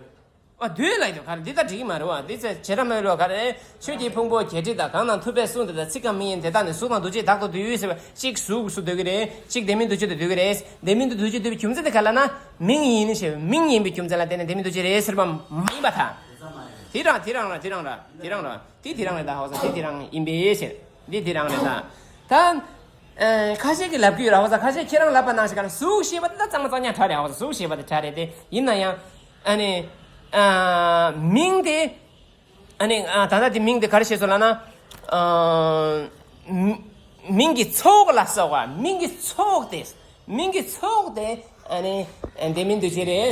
ཨ་འདོད་ལ་ཡིན་དུ་ག་རེ་འདི་ལྟར་འགྲིག་གི་མ་རེད་བ། འདི་ཚེ་བྱེ་བྲག་སྨྲ་བའི་ལུགས་ག་རེ། ཆོས་ཀྱི་ཕུང་པོ་བརྒྱད་ཁྲི་དང་གང་ན་ཐུབ་པའི་གསུང་དེ་དག་ཚིག་གམ་མིང་ཡིན་དེ་དག་ནི་གཟུགས་དང་འདུ་བྱེད་དག་ཏུ་འདུས་ཟེར་བ། གཅིག་གཟུགས་སུ་འདོད་ཀྱི་རེད། གཅིག་ལྡན་མིན་འདུ་བྱེད་དུ་འདོད་ཀྱི་རེད། ལྡན་མིན་དུ་འདུ་བྱེད་འདོད་པའི་རྒྱུ་མཚན་དེ་ག་ལ་ན། མིང་ཡིན་ཞེས་པའི་མིང་ཡིན་པའི་རྒྱུ་མཚན་ལ་བརྟེན་ནས་ལྡན་མིན་འདུ་བྱེད་རེད་ཟེར་བ་མ་ཡིན་པར་ཐལ། དེ་རང་དེ་རང་ར་དེ་རང་ར་དེ་རང་ར་དེ་དེ་རང་རེད་ད། ཧ་གོ་སོང་། དེ་དེ་རང་ཡིན་པའི་ཕྱིར། འདི་དེ་རང་རེད་ད། ད། ཨ་ཁ་ཤས་ཀྱིས་ལབ་ཀྱི་ཡོད་ར། ཧ་གོ་སོང་། ཁ་ཤས་ཁྱེད་རང་ལབ་པ་ནང་བཞིན་ག་ལ་གཟུགས་ཞེས་པ་དེ་ད་གཙང་མ་གཙང་རྐྱང་སྒྲ་རེད། ཧ་གོ་སོང་། གཟུགས་ཞེས་པ་དེ་སྒྲ་རེད་དེ། ཡིན་ན་ཡང་ཨ་ནི་ཨ་མིང་དེ་ཨ་ནི་ཨ་ད་ལྟ་དེ་མིང་དེ་ག་རེ་བྱས་སོང་ལབ་ན། ཨ་མི་མིང་གི་ཚོགས་ལ་སོགས་པ། མིང་གི་ཚོགས་དེ། མིང་གི་ཚོགས་དེ་ཨ་ནི་ལྡན་མིན་འདུ་བྱེད་རེད།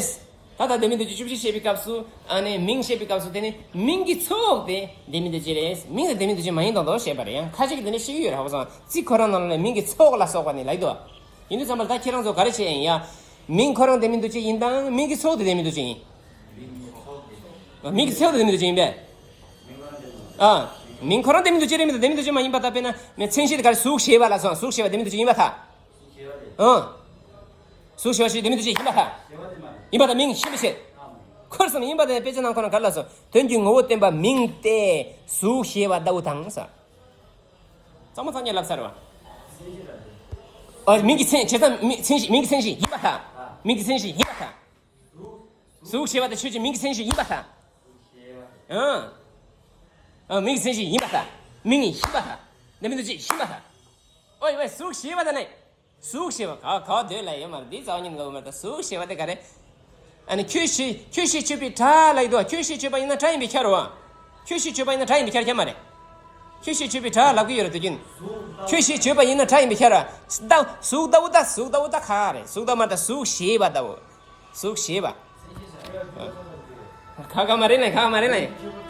ད་ལྟ་ལྡན་མིན་འདུ་བྱེད་བཅུ་བཞི་བཤད་པའི་སྐབས་སུ། ཨ་ནི་མིང་བཤད་པའི་སྐབས་སུ་དེ་ནི་མིང་གི་ཚོགས་དེ་ལྡན་མིན་འདུ་བྱེད་རེད། མིང་དེ་ལྡན་མིན་འདུ་བྱེད་མ་ཡིན་མདོག་མདོག་བཤད་པ་རེད། ཡང་ཁ་ཅིག་གིས་དེ་འདྲ་བཤད་ཀྱི་ཡོད་རེད། ཧ་གོ་སོང་། ཚིག་ཁོ་རང་ནང་ལ་མིང་གི་ཚོགས་ལ་སོགས་པ་ནི་ལབ་ཀྱི་འདུག་ཡིན་དུས་ཙམ་པ་ལ་ད་ཁྱེད་རང་ཚོ་ག་རེ་བྱས་ཡིན་ཡ། མིང་ཁོ་རང་ལྡན་མིན་འདུ་བྱེད་ཡིན་དང་མིང་གི་ཚོགས་དེ་ལྡན་མིན་འདུ་བྱེད་ཡིན། མིང་གི་ཚོགས་དེ་ལྡན་མིན་འདུ་བྱེད་ཡིན་པས། ཨ། མིང་ཁོ་རང་ལྡན་མིན་འདུ་བྱེད་རེད་མི་འདུག་ལྡན་མིན་འདུ་བྱེད་མ་ཡིན་པ་ད་དཔེར་ན་མཚན་གཞི་དེ་ག་རེ། གཟུགས་ཞེས་པ་ལ་སོང་། གཟུགས་ཞེས་པ་ལྡན་མིན་འདུ་བྱེད་ཡིན་པར་ཐལ། ཨང་། གཟུགས་ཞེས་པ་ཞིག་ལྡན་མིན་འདུ་བྱེད་ཡིན་པར་ཐལ། ཡིན་པར་ཐལ། མིང་ཡིན་པའི་ཕྱིར། ཁོར་སོང་ཡིན་པ་དེ་དཔེ་ཆ་ནང་ཁོ་ན་ག་རེ་ལབ་སོང་། དོན་གྱི་ངོ་བོ་བསྟན་པ་མིང་སྟེ་གཟུགས་ཞེས་པ་ལྟ་བུ་དང་ཟེར། གཙང་མ་གཙང་རྐྱང་ལབ་ཚར་བ། ཨ་མིང་གི་མཚན་བྱས་ཙང་མིང་མཚན་གཞི། མིང་གི་མཚན་གཞི་ཡིན་པར་ཐལ། མིང་གི་མཚན་གཞི་ཡིན་པར་ཐལ། གཟུགས་ཞེས་པ་དེ་ཆོས་ཅན། མིང་གི་མཚན་གཞི་ཡིན་པར་ཐལ། ཨང་། ཨ་མིང་གི་མཚན་གཞི་ཡིན་པར་ཐལ། མིང་ཡིན་པར་ཐལ། ལྡན་མིན་འདུ་བྱེད་ཡིན་པར་ཐལ། ཨོའི་ཝེ། གཟུགས་ཞེས་པ་དེ་ནི། གཟུགས་ཞེས་པ་ག་ག་འདོད་ལ་ཡོད་མ་རེད། འདི་རྩ་བ་ཉིད་ནས་ལབ་མ་རེད། ད་གཟུགས་ཞེས་པ་དེ་ག་རེད། ཨ་ནི་ཁྱོད་ཤེས་ཁྱོད་ཤེས་བྱེད་པའི་སྒྲ་ལབ་ཀྱི་འདུག་ཁྱོད་ཤེས་བྱེད་པ་ཡིན་ན་སྒྲ་ཡིན་པས་ཁྱབ་རོ། ཁྱོད་ཤེས་བྱེད་པ་ཡིན་ན་སྒྲ་ཡིན་པས་ཁྱབ་ཁྱབ་མ་རེད། ཁྱོད་ཤེས་བྱེད་པའི་སྒྲ་ལབ་ཀྱི་ཡོད་རེད་དུས་རྒྱུན། ཁྱོད་ཤེས་བྱེད་པ་ཡིན་ན་སྒྲ་ཡིན་པས་ཁྱབ་ར། ད་གཟུགས་ལྟ་བུ་ད་གཟུགས་ལྟ་བུ་ད་ག་རེད། གཟུགས་ལྟ་བུ་མ་རེད། ད་གཟུགས་ཞེས་པ་ལྟ་བུ། གཟུགས་ཞེས་པ། ཁ་ཁ་མ་རེད་ལ། ཁ་ཁ་མ་རེད་ལ།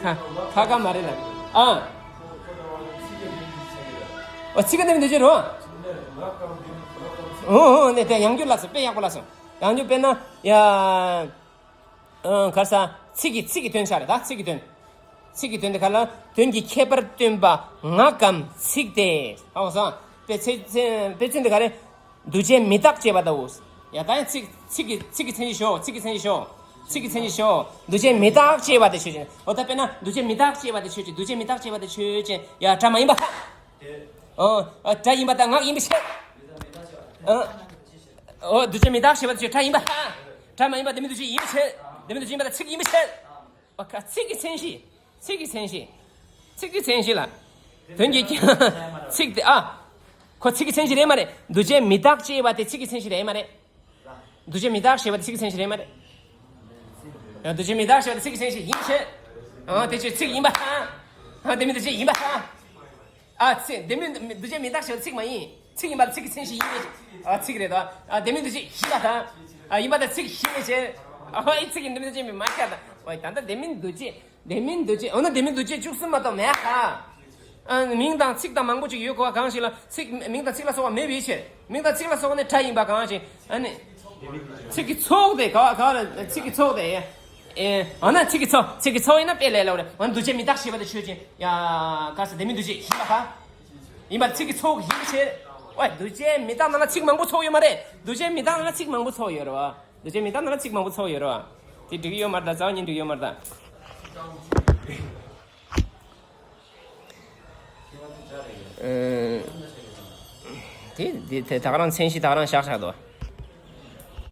ཁ་ཁ་ཁ་མ་རེད་ལ། ཨ། ཨོ་ཚིག་གི་འདི་མི་འདོད་ཅེས་རོ། ཨོ་ཨོ་ནས་དེ་ཡང་བསྐྱར་ལ་སོ། དཔེ་ཡག་པོ་ལ་སོ། ཡང་བསྐྱར་དཔེར་ན་ཡ། ཨང་གར་ས། ཚིག་གི་ཚིག་གི་དོན་ཆ་རེད། ད་ཚིག་གི་དོན། ཚིག་གི་དོན་དེ་ག་ལ་དོན་གྱི་ཁྱད་པར་སྟོན་པ་ངག་གམ་ཚིག་སྟེ། ཧ་གོ་སོང་། དཔེ་ཚེ་ཚེ་དཔེ་ཚིག་འདི་ག་རེ། འདུ་བྱེད་མི་རྟག་ཅེས་པ་ལྟ་བུ། ཡ་ད་ཡང་ཚིག་ཚིག་གི་ཚིག་གི་མཚན་གཞི་ཞོག་ཚིག་གི་མཚན་གཞི་ཞོག་ཚིག་གི་མཚན་གཞི་ཞོག་འདུ་བྱེད་མི་རྟག་ཅེས་པ་དེ་ཆོས་ཅན། འོ་ད་དཔེར་ན་འདུ་བྱེད་མི་རྟག་ཅེས་པ་དེ་ཆོས་ཅན། འདུ་བྱེད་མི་རྟག་ཅེས་པ་དེ་ཆོས་ཅན། ཡ་སྒྲ་མ་ཡིན་པ། ཨོ། ཨ་སྒྲ་ཡིན་པ་དང་ངག་ཡིན་པའི་ཕྱིར། ཨ། ཨོ་འདུ་བྱེད་མི་རྟག་ཅེས་པ་དེ་ཆོས་སྒྲ་ཡིན་པ། སྒྲ་མ་ཡིན་པ་ལྡན་མིན་འདུ་བྱེད་ཡིན་པའི་ཕྱིར། ལྡན་མིན་འདུ་བྱེད་ཡིན་པ་དང་ཚིག་ཡིན་པའི་ཕྱིར། ཨོ་ཁ་ཚིག་གི་མཚན་གཞི། ཚིག་གི་མཚན་གཞི། ཚིག་གི་མཚན་གཞི་ལ། དོན་གྱི་ཚིག་དེ་ཨ། ཁོ་ཚིག་གི་མཚན་གཞི་རེད་མ་རེད། འདུ་བྱེད་མི་རྟག་ཅེས་པ་དེ་ཚིག་གི་མཚན་གཞི་རེད་མ་རེད། འདུ་བྱེད་མི་རྟག་ཅེས་པ་དེ་ཚིག་གི་མཚན་གཞི་རེད་མ་རེད། ཡང་འདུ་བྱེད་མི་རྟག་ཅེས་པ་དེ་ཚིག་གི་མཚན་གཞི་ཡིན་ཕྱིར། ཨ་དེ་ཆོས་ཚིག་ཡིན་པ། ཨ་ལྡན་མིན་འདུ་བྱེད་ཡིན་པ། ཨ་ཚིག་ལྡན་མིན་འདུ་བྱེད་མི་རྟག་ཅེས་པ་ཚིག་མ་ཡིན། ཚིག་ཡིན་པ་ཚིག་གི་མཚན་གཞི་ཡིན་པས། ཨ་ཚིག་རེད་དོ། ཨ་ལྡན་མིན་འདུ་བྱེད་ཡིན་པ་དང་། ཨ་ཡིན་པ་དང་ཚིག་ཡིན་པའི་ཕྱིར། ཨ་ཨི་ཚིག་གི་ལྡན་མིན་འདུ་བྱེད་མི་མ་ཁྱབ་དང་། ཨོ་ད་ལྟ་ལྡན་མིན་འདུ་བྱེད། ལྡན་མིན་འདུ་བྱེད། འོ་ན་ལྡན་མིན་འདུ་བྱེད་བཅུ་གསུམ་མ་གཏོགས་མེད་ཨ། ཨ་མིང་དང་ཚིག་དང་མང་པོ་ཅིག་ཡོད་གོ་བ་གང་ཞིག་ལ་ཚིག་མིང་དང་ཚིག་ལ་སོགས་པ་མེད་པའི་ཕྱིར། མིང་དང་ཚིག་ལ་སོགས་པ་ནི་སྒྲ་ཡིན་པ་གང་ཞིག་ཨ་ནི། ཚིག་གི་ཚོགས་དེ་ག་བ་ག་བ་ལ་ཚིག་གི་ཚོགས་དེ། ཨེ། འོ་ན་ཚིག་གི་ཚོགས་ཚིག་གི་ཚོགས་ཡིན་ན་དཔེ་ལས་སླ་པོ་རེད། འོ་ན་འདུ་བྱེད་མི་རྟག་ཞེས་པ་དེ་ཆོས་ཅན། ཡ། ག་ས་ལྡན་མིན་འདུ་བྱེད་ཡིན་པ་ག་ཡིན་པ་ཚིག་གི་ཚོགས་ཡིན་པའི་ཕྱིར། ཨོ་འདུ་བྱེད་མི་རྟག་ནང་ལ་ཚིག་མང་པོ་ཚོགས་ཡོད་མ་རེད། འདུ་བྱེད་མི་རྟག་ནང་ལ་ཚིག་མང་པོ་ཚོགས་ཡོད་རེད་བ། འདུ་བྱེད་མི་རྟག་ནང་ལ་ཚིག་མང་པོ་ཚོགས་ཡོད་རེད་བ། དེ་འགྲིག་གི་ཡོད་མ་རེད་ད། རྩ་བ་ཉིད་འགྲིག་གི་ཡོད་མ་རེད་ད། ཨེ། དེ་དེ་དེ་ད་ག་རང་མཚན་གཞི་ད་ག་རང་བཞག་བཞག་འདུག